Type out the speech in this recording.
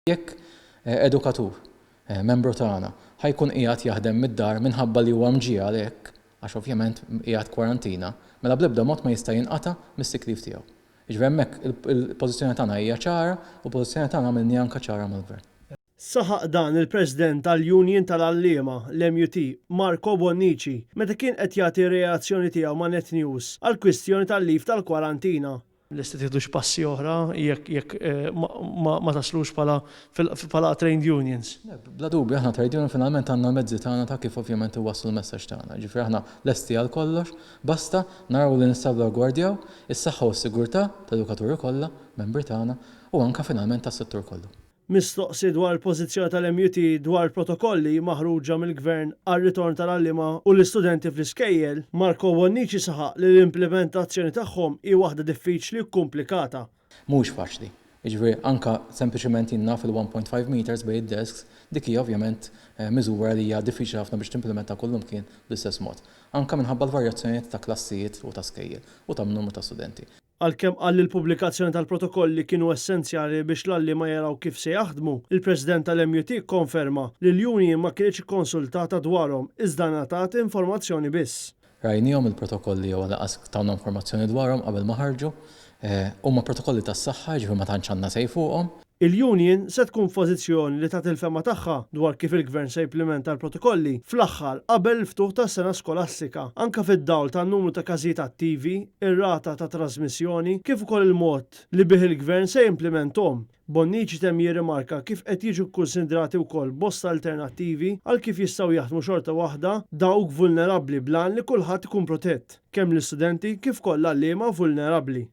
Jekk edukatur, membru tagħna, ħa jkun qiegħed jaħdem mid-dar minħabba li huwa mġiegħel hekk, għax ovvjament qiegħed kwarantina, mela bl-ebda mod ma jista' jinqata' mis-sick leave tiegħu. Jiġifieri hemmhekk il-pożizzjoni tagħna hija ċara u l-pożizzjoni tagħna għamilniha anke ċara mal-Gvern. Saħaq dan il-President tal-Union tal-Għalliema, l-MUT, Marco Bonnici, meta kien qed jagħti r-reazzjoni tiegħu ma' Net News għall-kwistjoni tal-leave tal-kwarantina. Lesti tieħdu xi passi oħra jekk jekk ma taslux bħala bħala trade unions? Le, bla dubju aħna trade union finalment għandna l-mezzi tagħna ta' kif ovvjament inwasslu l-messaġġ tagħna. Jiġifieri aħna lesti għal kollox, basta naraw li nissalvagwardjaw is-saħħa u s-sigurtà tal-edukaturi kollha, membri tagħna, u anke finalment tas-settur kollu. Mistoqsi dwar il-pożizzjoni tal-MUT dwar il-protokolli maħruġa mill-Gvern għar-ritorn tal-għalliema u l-istudenti fl-iskejjel, Marco Bonnici saħaq li l-implimentazzjoni tagħhom hi waħda diffiċli u kkumplikata. Mhuwiex faċli. Jiġifieri anke sempliċement jien naf il-1.5 metres bejn id-desks, dik hija ovvjament miżura li hija diffiċli ħafna biex timplimenta kullimkien bl-istess mod. Anke minħabba l-varjazzjonijiet ta' klassijiet u ta' skejjel u ta' numru ta' studenti. Għalkemm qal li l-pubblikazzjoni tal-protokolli kienu essenzjali biex l-għalliema jaraw kif se jaħdmu, il-President tal-MUT kkonferma li l-union ma kinitx ikkonsultata dwarhom iżda ngħatat informazzjoni biss. Rajniehom il-protokolli jew lanqas tawna informazzjoni dwarhom qabel ma ħarġu. Huma protokolli tas-saħħa, jiġifieri ma tantx għandna say fuqhom. Il-union se tkun f'pożizzjoni li tagħti l-fehma tagħha dwar kif il-Gvern se jimplimenta l-protokolli fl-aħħar qabel il-ftuħ tas-sena skolastika, anke fid-dawl tan-numru ta' każijiet attivi, ir-rata ta' trażmissjoni kif ukoll il-mod li bih il-Gvern se jimplimenthom. Bonnici temm jirrimarka kif qed jiġu kkunsidrati wkoll bosta alternattivi għal kif jistgħu jaħdmu xorta waħda dawk vulnerabbli bl-għan li kulħadd ikun protett, kemm l-istudenti kif ukoll l-għalliema vulnerabbli.